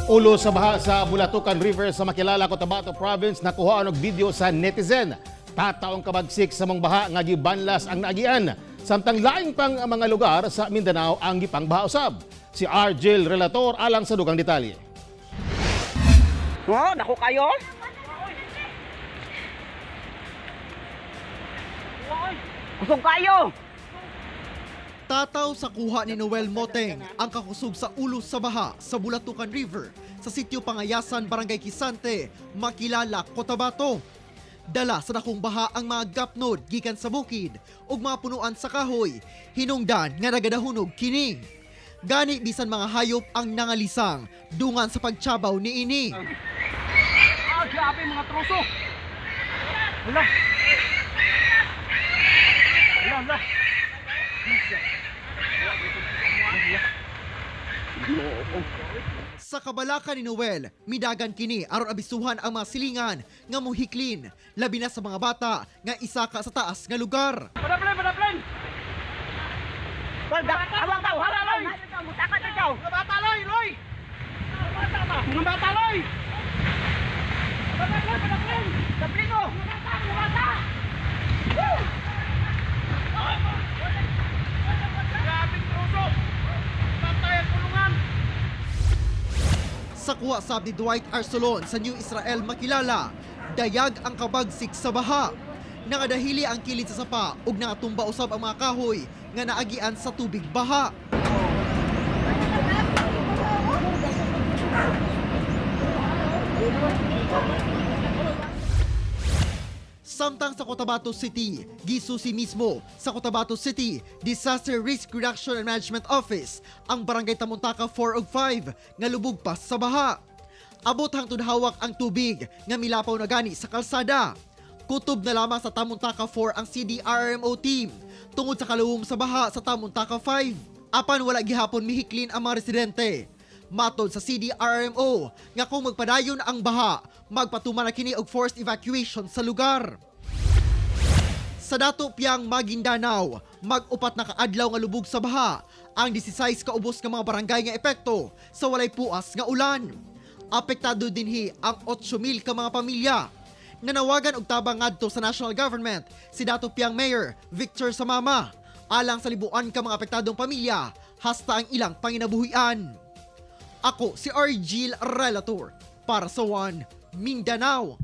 Ulo sa baha sa Bulatukan River sa Makilala, Cotabato Province, nakuhaan og video sa netizen. Tataong kabagsik sa mong baha nga gibanlas ang naagian. Samtang laing pang mga lugar sa Mindanao ang gipangbaha usab. Si Argel Relator alang sa dugang detalye. Oh, dako kayo. Kusog kayo. Tataw sa kuha ni Noel Moteng ang kakusog sa ulo sa baha sa Bulatukan River sa sitio Pangayasan, Barangay Kisante, Makilala, Cotabato. Dala sa dakong baha ang mga gapnod gikan sa bukid ug mga punuan sa kahoy, hinungdan nga nagadahunog kini. Gani bisan mga hayop ang nangalisang dungan sa pagtsabaw niini. Ah, grabe mga troso. Hala. Hala, hala. Sa kabalaka ni Noel, midagan kini aron abisuhan ang mga silingan nga mohiklin, labi na sa mga bata nga isaka sa taas nga lugar. Padaplen, padaplen. Awang tao, hala, loy. Mutakan ikaw. Mga bata, loy, loy. Mga bata, loy. Padaplen, padaplen. Padaplen ko. Mga bata, mga bata. Woo! Grabe troso. Patay ang kulungan. Sa kuha sab ni Dwight Arsolon sa New Israel Makilala, dayag ang kabagsik sa baha. Nangadahili ang kilid sa sapa ug nangatumba usab ang mga kahoy nga naagian sa tubig baha. Samtang sa Cotabato City, gisusi mismo sa Cotabato City Disaster Risk Reduction and Management Office ang Barangay Tamontaka 4 ug 5 nga lubog pa sa baha. Abot hangtod hawak ang tubig nga milapaw na gani sa kalsada. Kutob na lamang sa Tamontaka 4 ang CDRMO team tungod sa kaluwom sa baha sa Tamontaka 5. Apan wala gihapon mihiklin ang mga residente. Matod sa CDRMO nga kung magpadayon ang baha, magpatuman na kini og forced evacuation sa lugar. Sa Dato Piang, Maguindanao, mag-upat na kaadlaw nga lubog sa baha ang 16 ka ubos nga mga barangay nga epekto sa walay puas nga ulan. Apektado dinhi ang 8,000 ka mga pamilya. Nanawagan og tabang ngadto sa national government si Dato Piang Mayor Victor Samama alang sa libuan ka mga apektadong pamilya hasta ang ilang panginabuhian. Ako si Argel Relator para sa One Mindanao.